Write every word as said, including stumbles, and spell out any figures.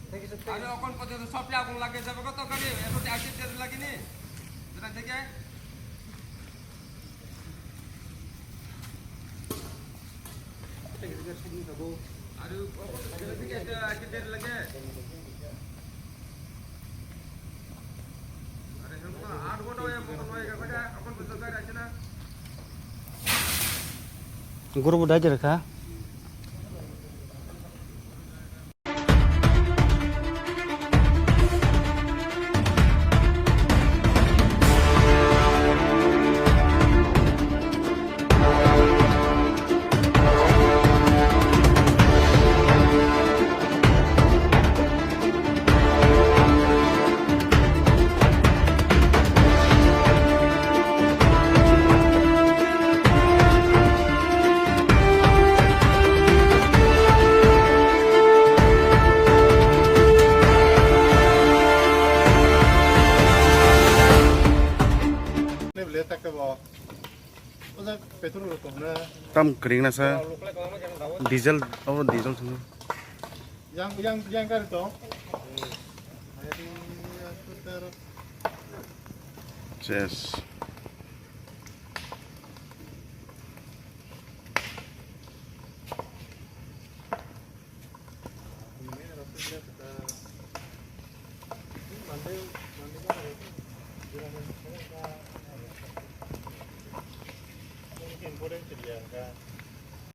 Are okon pojjonto sopya agung lage jabe, koto gari, ekoti ashi der lagini. Jeta theke. Are okon pojjonto ashi der lage. Are hemko aat ghonta hoye, motor hoye, gari, okon pojjonto gari ashi na. Guru budai jerkha. Tam kring nasa diesel, oh, diesel sini. Yang, yang, yang kari to? Yes. Important ya.